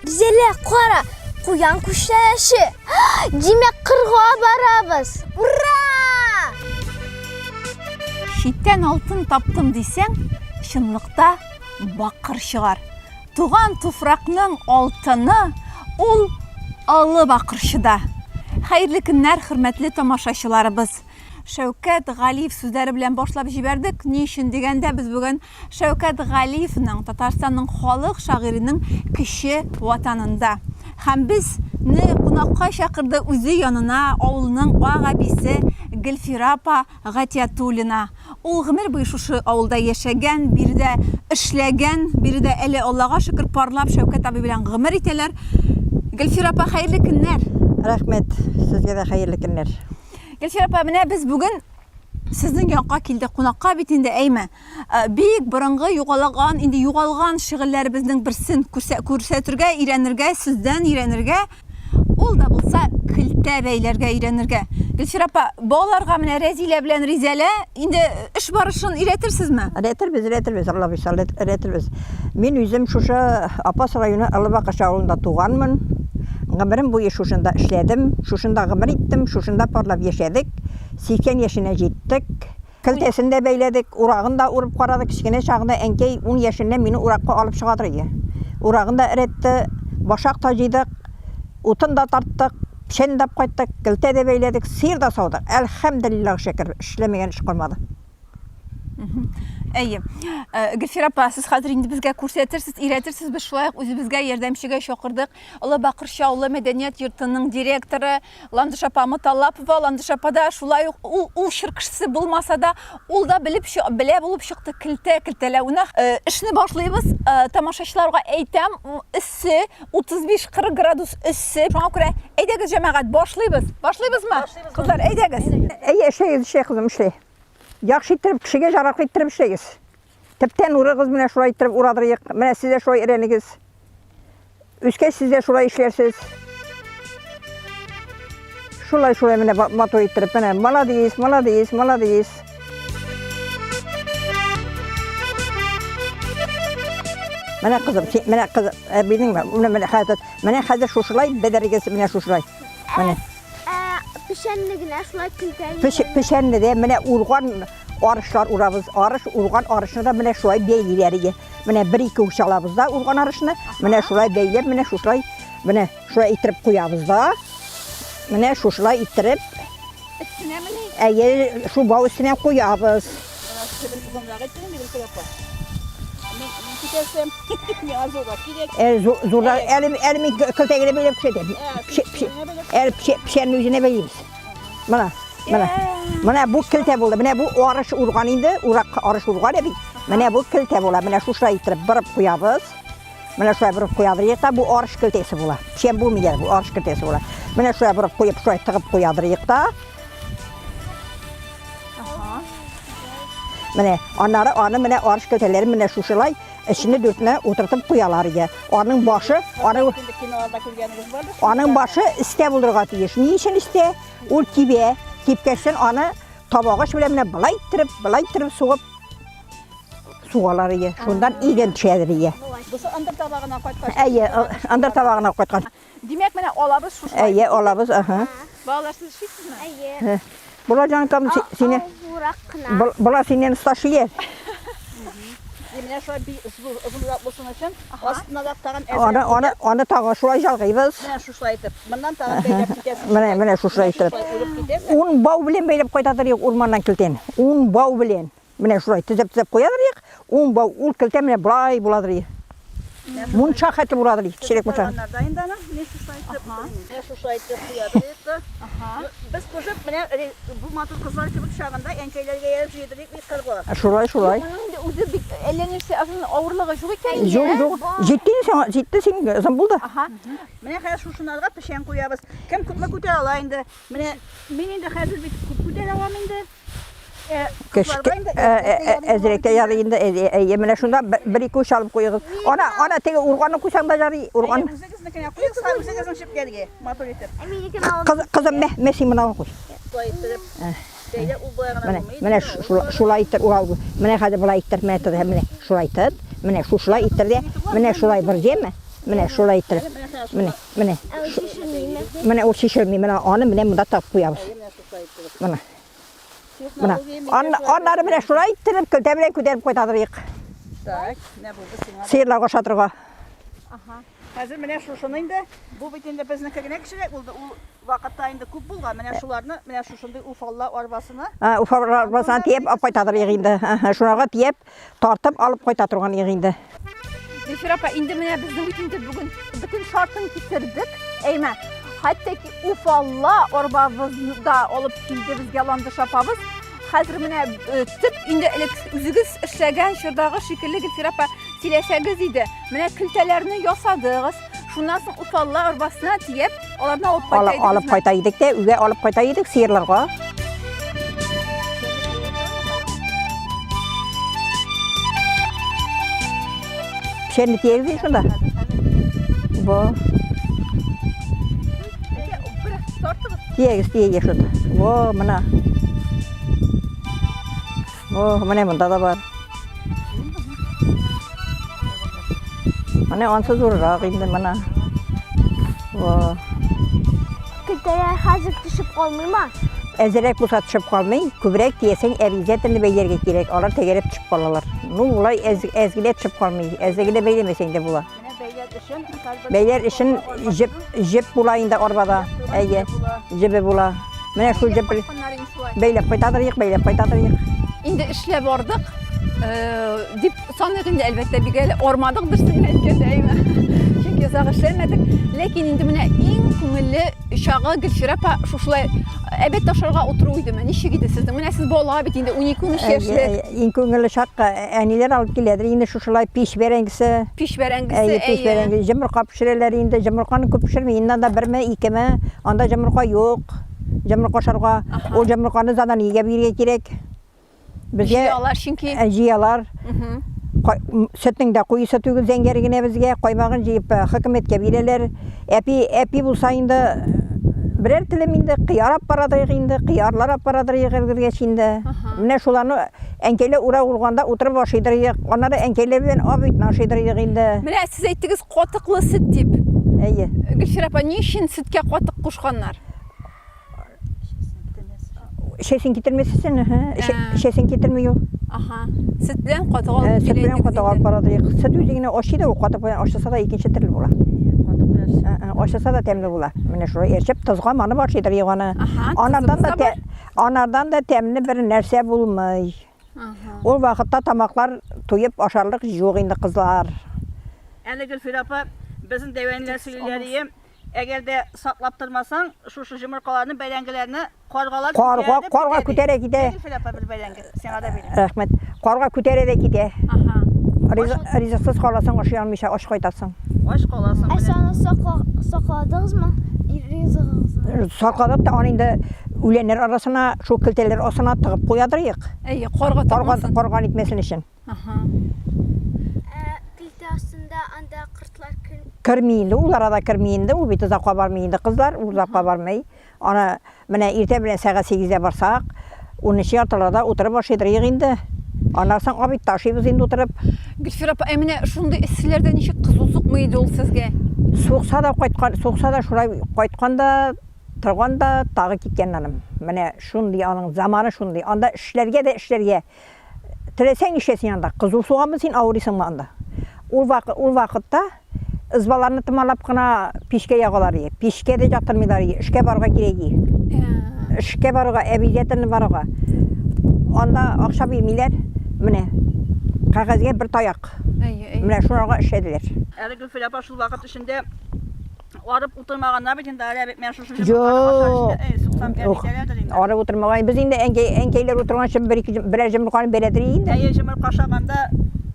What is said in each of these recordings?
Ризәлә, кара, куян күчтәнәче. Димәк, кырга барабыз. Ура! Читтән алтын таптым дисәң, чынлыкта бакыр чыгар. Туган туфракның алтыны ул Олы Бакырчыда. Хәерле көннәр, хөрмәтле тамашачыларыбыз. Шәүкәт Галиев сүзләре белән башлап җибәрдек. Ни өчен дигәндә, без бүген Шәүкәт Галиевның, Татарстанның халык шагыйренең кече ватанында. Һәм безне кунакка чакырды үзе янына авылның ак әбисе Гөлфирә апа Гатиятуллина. Ул гомер буе шушы авылда яшәгән, биредә эшләгән, биредә әле Аллага шөкер парлап Шәүкәт абый белән гомер итәләр. Гөлфирә апа, хәерле көннәр! Рәхмәт, сезгә дә хәерле көннәр. Гөлфирә апа, менә без бүген сезнең якка килдек кунакка бит инде, әйме? Э, бик борынгы югалаган, инде югалган шигырьләребезнең берсен күрсәтергә, өйрәнергә, сездән өйрәнергә, ул да булса көлтә бәйләргә өйрәнергә. Гөлфирә апа, балаларга менә Рәзилә белән Ризәлә инде эш барышын өйрәтерсезме? Өйрәтербез, өйрәтербез, Алла боерса, өйрәтербез. Мин үзем шушы Апас районы Олы Бакырчы авылында туганмын. Гомерем буе шушында эшләдем, шушында гомер иттем, шушында парлап яшәдек. 80 яшенә җиттек. Көлтәсен дә бәйләдек, урагын да урып карадык. Кечкенә чагында әнкәй ун яшеннән мине уракка алып чыгадыр иде. Урагын да эретте, башак та җыйдык, утын да тарттык, печән дә кайттык, көлтә дә бәйләдек, сыер да саудык. Әлхәмделиллаһ шөкер, эшләмәгән эш калмады. Әйе. Э, Гөлфирә апа, сез хәзер инде безгә күрсәтерсез, өйрәтерсез. Без шулай ук үзебезгә ярдәмчегә чакырдык. Олы Бакырчы авылы мәдәният йортының директоры Ландыш апа Моталлапова, Ландыш апа да шулай ук ул, ул чор кешесе булмаса да, ул да белеп, белә булып чыкты келтә келтәләвенә. Э, эшне башлыйбыз. Э, тамашачыларга әйтәм, эссе, 35-40 градус эссе. Шуңа күрә әйдәгез, җәмәгать, башлыйбыз. Башлыйбызмы? Кызлар, әйдәгез. Әйе, эшләгез, эшлә, кызым, эшлә. Яхшы иттереп, кешегә яраклы иттереп эшләгез. Төптән урыгыз, менә шулай иттереп урадырыйк. Менә сез дә шулай өйрәнегез. Үскәч сез дә шулай эшләрсез. Шулай, шулай менә матур иттереп, менә молодец, молодец, молодец. Менә кызым, син, менә кызым, әбинең, менә менә хәзер, менә хәзер шушылай бедергез, менә шушылай. Менә. Ә, печәнне генә шулай көлтә. Печәнне дә менә урган арышлар урабыз. Арыш урган арышны да менә шулай бәйлиләр иде. Менә бер-ике уч алабыз да урган арышны, менә шулай бәйләп, менә шушылай, менә шулай иттереп куябыз да. Менә шушылай иттереп Өстенәмени? Әйе, шул бау өстенә куябыз. Озынрак иттең инде, Гөлфирә апа. Мин мин күтәрсәм, миңа зуррак кирәк. Ә, зуррак, әле, әле мин көлтә генә бәйләп күрсәтәм. Әле печәнне үзенә бәйлибез. Менә, менә. Менә бу көлтә булды. Менә бу арыш урган инде, урак арыш урган бит. Менә бу көлтә була. Менә шушылай иттереп борып куябыз. Менә шулай борып куядыр та, бу арыш көлтәсе була. Печән булмый әле, бу арыш көлтәсе була. Менә шулай борып куеп, шулай тыгып куядыр та. Менә аннары аны менә арыш көлтәләрен менә шушылай эчне дүртенә утыртып куялар иде. Аның башы, аның аның башы өстә булырга тиеш. Ни өчен өстә? Ул кибә. Кипкәчтен аны табагач белән менә былай иттереп, былай иттереп сугып сугалар иде. Шуннан иген төшәдер иде. Бусы ындыр табагына кайткач. Әйе, ындыр табагына кайткан. Димәк, менә алабыз шушылай. Әйе, алабыз, аһа. Балалар, сез эшлисезме? Әйе. Була җанкам, сине. Авырак кына. Була синнән оста эшли. Менә шулай бик зур, озынрак булсын өчен, астына да тагын әзрәк. Аны, аны, аны тагын шулай ялгыйбыз. Менә шушылай итеп. Моннан тагын бәйләп китәсең. Менә, менә шушылай итеп. Ун бау белән бәйләп кайтадыр юк урманнан килтән. Ун бау белән. Менә шулай төзәп-төзәп куядыр идек. Ун бау, ул көлтә менә болай буладыр иде. Мунча хәтле буладыр иде, кечерәк мунча. Торганнарда инде аны, менә шушылай итеп, менә шушылай итеп куядыр идек тә. Без кушып, менә бу матур кызлар кебек чагында әнкәйләргә ияреп җыйдыр идек бит кырга. Шулай, шулай. Моның инде үзе бик әллә нәрсә озын авырлыгы юк икән инде. Юк, юк. Җитте инде сиңа, җитте син, озын булды. Менә хәзер шушынарга печән куябыз. Кем күпме күтәрә ала инде. Менә мин инде хәзер бит күп күтәрә алам инде. Әзрәк тә ярый инде, әйе, менә шунда бер-ике уч алып куегыз. Ана, ана теге урганны куйсаң да ярый, урган. Үзегезнекенә куегыз, һәм үзегезнең чүпләргә, матур итеп. Кыз, кызым, мә, мә син моны куй. Шулай иттереп. Бәйлә ул болай гына булмый. Менә шулай итеп, менә хәзер болай иттереп, менә тот, менә шулай тот, менә шушылай итер дә, менә шулай бер җәме. Менә шулай иттереп. Менә, менә. Ә ул чишелмиме? Менә ул чишелми. Менә аны менә монда тагып куябыз. Менә. Менә. Аннары менә шулай иттереп көлтә белән күтәреп кайтадырыйк. Так, менә булды сиңа. Сыерларга ашатырга. Ага. Хәзер менә шушыны инде, бу бит инде безнеке генә кечерәк булды. Ул вакытта инде күп булган. Менә шуларны, менә шушындый уфалла арбасына. А, уфалла арбасына тиеп алып кайтадыр инде. Шуларга тиеп, тартып алып кайта торган идек инде. Зөлфирә апа, инде менә безнең бит инде бүген бөтен шартын китердек. Әйме, хәтта ки уфалла арбабызны да алып килде безгә Ландыш апабыз. Хәзер менә э, төп инде элек үзегез эшләгән чордагы шикелле Гөлфирә апа сөйләсәгез иде. Менә көлтәләрне ясадыгыз. Шуннан соң уфалла арбасына тиеп, аларны алып кайта идегезме? Алып кайта идек тә, өйгә алып кайта идек сыерларга. Печәнне тиярбез шунда. Бу. Тиягез, тиягез шунда. Во, мына. Во, менә монда да бар. Менә ансы зуррак инде менә. Во. Көлтәләр хәзер төшеп калмыймы? Әзерәк булса төшеп калмый, күбрәк тиясәң обязательно бәйләргә кирәк, алар тәгәрәп төшеп калалар. Ну, болай әз, әз генә төшеп калмый, әз генә бәйләмәсәң дә була. Менә бәйләр өчен хәзер Бәйләр өчен җеп, җеп була инде арбада. Әйе, җебе була. Менә шул җеп бәйләп кайтадыр, бәйләп кайтадыр. Инде эшләп бардык, э, дип саныйк инде, әлбәттә, бик әле армадык дөресен генә әйткәндә, әйме. Чөнки озак эшләмәдек. Ләкин инде менә иң күңелле чагы Гөлфирә апа шушылай әбәт ашарга утыру идеме? Ничек иде сезнең? Менә сез бала бит инде 12-13 яшьлек. Иң күңелле чак әниләр алып киләдер инде шушылай пич бәрәңгесе. Пич бәрәңгесе, әйе. Пич бәрәңге, йомырка пешерәләр инде. Йомырканы күп пешерми, инде анда берме, икеме, анда йомырка юк. Йомырка ашарга. Ул йомырканы заданиегә бирергә кирәк. Безгә җыялар чөнки. Җыялар. Сөтнең дә куесы түгел, зәңгәр генә безгә, каймагын җыеп хөкүмәткә бирәләр. Әпи, әпи булса инде берәр телем инде кыяр алып барадыр инде, кыярлар алып барадыр егергәч инде. Менә шуларны әнкәйләр урак урганда утырып ашыйдыр идек. Аннары әнкәйләр белән абитны ашыйдыр идек инде. Менә сез әйттегез катыклы сөт дип. Әйе. Гөлфирә апа, ни өчен сөткә катык кушканнар? Эчәсең китермәсен, эчәсең китерми ул. Аһа. Сөт белән катык алып Сөт белән катык алып барады. Сөт үзе генә ачы да ул, катык белән ашаса да икенче төрле була. Катык белән. Ашаса да тәмле була. Менә шулай әрчеп тозга манып ашыйдыр аны. Анардан да анардан да тәмле бер нәрсә булмый. Ул вакытта тамаклар туеп ашарлык юк инде, кызлар. Әле Гөлфирә апа, безнең дәвәниләр сөйлиләр, әгәр дә саклап тормасаң, шушы йомыркаларны, бәрәңгеләрне каргалар Карга, карга күтәрә китә. Гөлфирә апа, бер бәрәңге сиңа да бирәм. Рәхмәт. Карга күтәрә дә китә. Ага. Ризыксыз каласың, ашый алмыйча ач кайтасың. Ач каласың. Ә сез аны сакладыгызмы? Ризыгыгызны? Сакладык та, аны инде үләннәр арасына, шул көлтәләр астына тыгып куядырыек. Әйе, карга тыкмасын. Карга нитмәсен өчен. Ага. Ә көлтә астында анда кортлар керми инде, ул арада керми инде, ул бит озакка бармый инде, кызлар, ул озакка бармый. Аны менә иртә белән сәгать 8-дә барсак, 10 яртыларда утырып ашыйдырыек инде. Аннан соң обедта ашыйбыз инде утырып. Гөлфирә апа, ә менә шундый эсселәрдә ничек кызу сукмый иде ул сезгә? Сукса да кайткан, сукса да шулай кайткан да, торган да, тагы киткән аның. Менә шундый аның заманы шундый. Анда эшләргә дә эшләргә. Теләсәң нишләсен анда, кызу сугамы син, авырыйсыңмы анда. Ул вакыт, ул вакытта ызбаларны томалап кына пичкә ягалар иде. Пичкә дә яктырмыйлар иде. Эшкә барырга кирәк иде. Эшкә барырга, обязательно барырга. Анда акча бирмиләр. Менә кәгазьгә бер таяк. Менә шуларга эшләделәр. Әле Гөлфирә апа шул вакыт эчендә арып утырмаганнар бит инде, әле бит менә шушы Юк. Арып утырмаган. Без инде әнкәй, әнкәйләр утырганчы бер ике берәр җомырканы бәрәдер инде. Әйе, җомырка ашаганда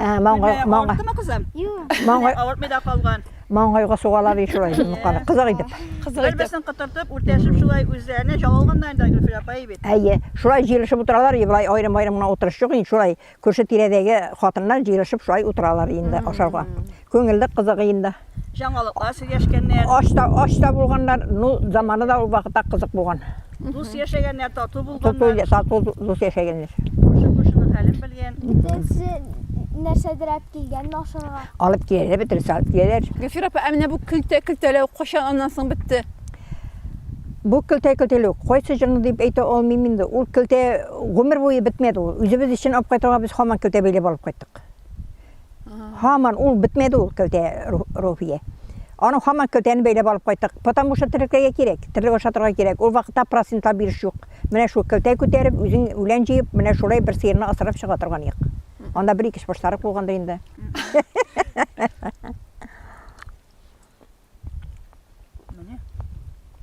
Маңгай, маңгай. Авырттымы, кызым? Юк. Маңгай. Авыртмый да калган. Маңгайга сугалар и шулай җомырканы. Кызык итеп. Кызык итеп. Бер-берсен котыртып, үртәшеп шулай үзләренә җал алганнар инде Гөлфирә апа бит. Әйе, шулай җыелышып утыралар, и болай аерым-аерым гына утырыш юк инде, шулай күрше тирәдәге хатыннар җыелышып шулай утыралар инде ашарга. Күңелле, кызык инде. Яңалыклар сөйләшкәннәр. Ач та, ач та булганнар, ну, заманы да ул вакытта кызык булган. Дус яшәгәннәр, тату булганнар. Тату, тату дус яшәгәннәр. Күрше күршенең хәлен белгән. Бөтенесе Нәрсәдер алып килгәнме ашарга? Алып киләләр, бөтенесе алып киләләр. Гөлфирә апа, ә менә бу көлтә көлтәләү кайчан аннан соң бетте? Бу көлтә көлтәләү кайсы җырны дип әйтә алмыйм инде. Ул көлтә гомер буе бетмәде ул. Үзебез өчен алып кайтырга без һаман көлтә бәйләп алып кайттык. Һаман ул бетмәде ул көлтә, Руфия. Аны һаман көлтәне бәйләп алып кайттык. Потому что терлекләргә кирәк, терлек ашатырга кирәк. Ул вакытта процентлар биреш юк. Менә шул көлтә күтәреп, үзең үлән җыеп, менә шулай бер сыерны асрап чыга торган идек. Анда бер-ике баш сарык булгандыр инде.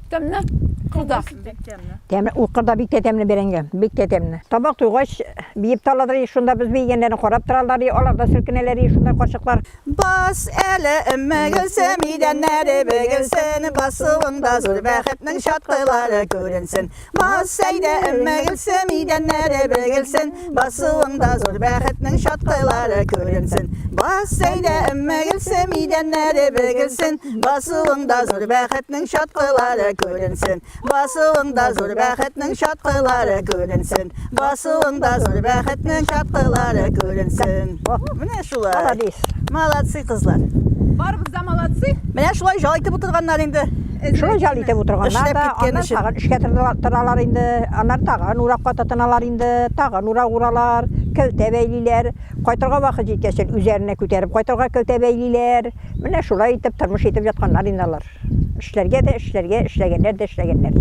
Тәмле. Кырда. Бик тәмле. Тәмле, ул кырда бик тә тәмле бәрәңге, бик тә тәмле. Табак туйгач, биеп тә алалар, шунда без биегәннәрне карап торалар, алар да селкенәләр, шунда карчыклар. Бас әле, Өммегөлсем, идәннәре бөгелсен, басуыңда зур бәхетнең чаткылары күренсен. Бас әйдә, Өммегөлсем, идәннәре бөгелсен, басуыңда зур бәхетнең чаткылары күренсен. Бас әйдә, Өммегөлсем, идәннәре бөгелсен, басуыңда зур бәхетнең чаткылары күренсен. Басуыңда зур бәхетнең чаткылары күренсен. Басуыңда зур бәхетнең чаткылары күренсен. Менә шулай. Молодец. Молодцы, кызлар. Барыбыз да молодцы. Менә шулай жал итеп утырганнар инде. Шулай жал итеп утырганнар Эшләп да, киткән аннан өчен. тагын эшкә торалар инде, аннан тагын уракка тотыналар инде, тагын урак уралар, көлтә бәйлиләр. Кайтырга вакыт җиткәч, үзләренә күтәреп кайтырга көлтә бәйлиләр. Менә шулай итеп тормыш итеп ятканнар инде алар. Эшләргә дә эшләргә, эшләгәннәр дә эшләгәннәр.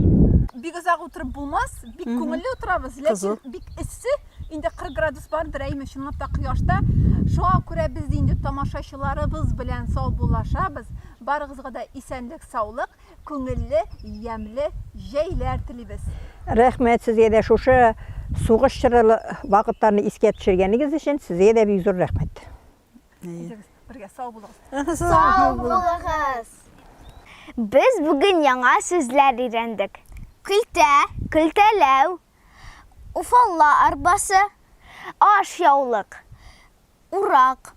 Бик озак утырып булмас, бик күңелле утырабыз, ләкин бик эссе, инде 40 градус бардыр, әйме, чынлап та кояшта. Шуңа күрә без инде тамашачыларыбыз белән саубуллашабыз. Барыгызга да исәнлек, саулык, күңелле, ямьле җәйләр телибез. Рәхмәт сезгә дә шушы сугыш чоры вакытларны искә төшергәнегез өчен сезгә дә бик зур рәхмәт. Әйдәгез, бергә сау булыгыз. Сау булыгыз. Без бүген яңа сүзләр өйрәндек. Көлтә, көлтәләү, уфалла арбасы, ашъяулык, урак.